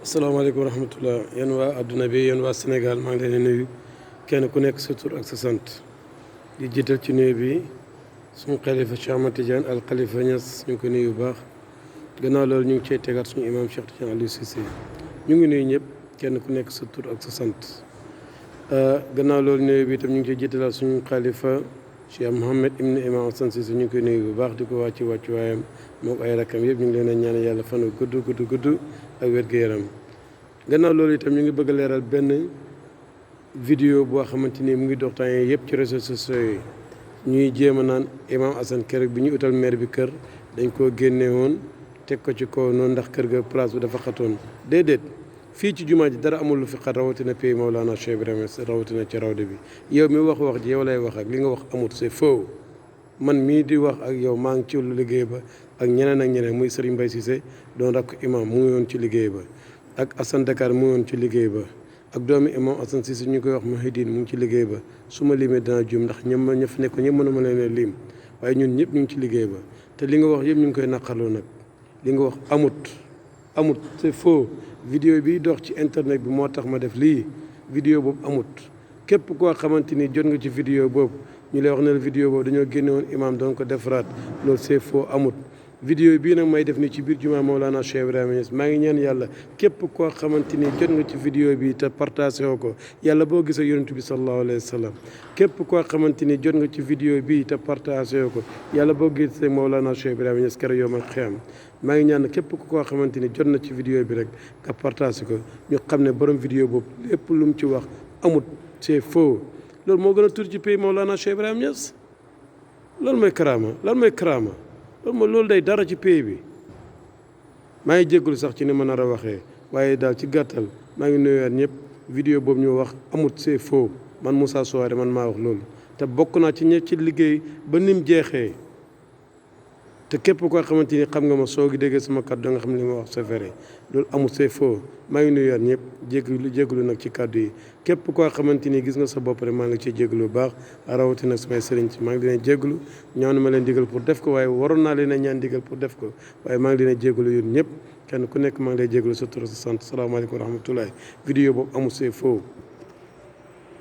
asalaamaaleykum wa rahmatullah yéen waa adduna bi yéen waa Sénégal maa ngi leen di nuyu kenn ku nekk sa tur ak sa sant di jiital ci nuyu bi suñu xalifa Cheikh Ahmad Tidiane al Khalifa Niass ñu ngi ko nuyu bu baax gannaaw loolu ñu ngi cey tegaat suñu imam Cheikh Tidiane Aliou Cissé ñu ngi nuyu ñëpp kenn ku nekk sa tur ak sa sant gannaaw loolu nuyu bi itam ñu ngi ciy jiitalal suñu xalifa Cheikh Mouhamed Ibn Imam Hassan Cissé ñu ngi koy nuyu bu baax di ko wàcci waayam moo ko ay rakkam yëpp ñu ngi leen a ñaan yàlla fan wu gudd ak wér-gu-yaram gannaaw loolu itam ñu ngi bëgg a leeral benn vidéo boo xamante ni mu ngi dox temps yëpp ci réseaux sociaux yi ñuy jéem a naan Imam Hassan keroog bi ñu utal maire bi kër dañ koo génne woon teg ko ci kaw noonu ndax kër ga place bi dafa xatoon déedéet fii ci jumaa ji dara amul lu fi xat rawatina pays Maolana Cheikh Ibrahima rawatina ci rawde bi yow mi wax ji yow lay wax ak li nga wax amut c'est faux man mii di wax ak yow maa ngi ci liggéey ba ak ñeneen muy Serigne Mbaye Cissé doon rakk imam mu ngi woon ci liggéey ba ak Assane Dakar mu ngi woon ci liggéey ba ak doomi imam Hassan Cissé ñu koy wax Mouhidine mu ngi ci liggéey ba su ma limee dana juum ndax ña fa nekk ñëpp mënuma leen a lim waaye ñun ñëpp ñu ngi ci liggéey ba te li nga wax yëpp ñu ngi koy naqarloo nag li nga wax amut c'est faux vidéo bi dox ci internet bi moo tax ma def lii vidéo boobu amut képp koo xamante ni jot nga ci vidéo boobu ñu lay wax ne la vidéo boobu dañoo génne woon imam doon ko defaraat loolu c'est faux amut vidéo bii nag may def ni ci biir jumaa Mawlana Cheikh Ibrahima Niass maa ngi ñaan yàlla képp koo xamante ni jot nga ci vidéo bi te partagé woo ko yàlla boo gisee yonent bi sallallahu alayhi wa sallam képp koo xamante ni jot nga ci vidéo bi te partagé woo ko yàlla boo gisee Mawlana Cheikh Ibrahima Niass keroog yawmal qiyaama maa ngi ñaan képp koo xamante ni jot na ci vidéo bi rek nga partagé ko ñu xam ne borom vidéo boobu lépp lu mu ci wax amut c'est faux loolu moo gën a tur ci pays Mawlana Cheikh Ibrahima Niass loolu mooy karaama loolu day dara ci pays bi maa ngi jégalu sax ci ni ma nar a waxee waaye daal ci gàttal maa ngi nuyuwaat ñëpp vidéo boobu ñu wax amut c'est faux man Moussa Souare man maa wax loolu te bokk naa ci ñëpp ci liggéey ba nim jeexee te képp koo xamante ni xam nga ma soo gi déggee sama kàddu da nga xam ne li ma wax c'est vrai loolu amul c'est faux maa ngi nuyuwaat ñëpp jégalu nag ci kàddu yi képp koo xamante ni gis nga sa bopp rek maa ngi ciy jégalu bu baax rawatina samay sëriñ ci maa ngi leen jégalu ñaanu ma leen digal pour def ko waaye waroon naa leen a ñaan digal pour def ko waaye maa ngi leen jégalu yéen ñëpp kenn ku nekk maa ngi lay jégalu sa tur sa sant salaamaaleykum wa rahmatullahi vidéo boobu amul c'est faux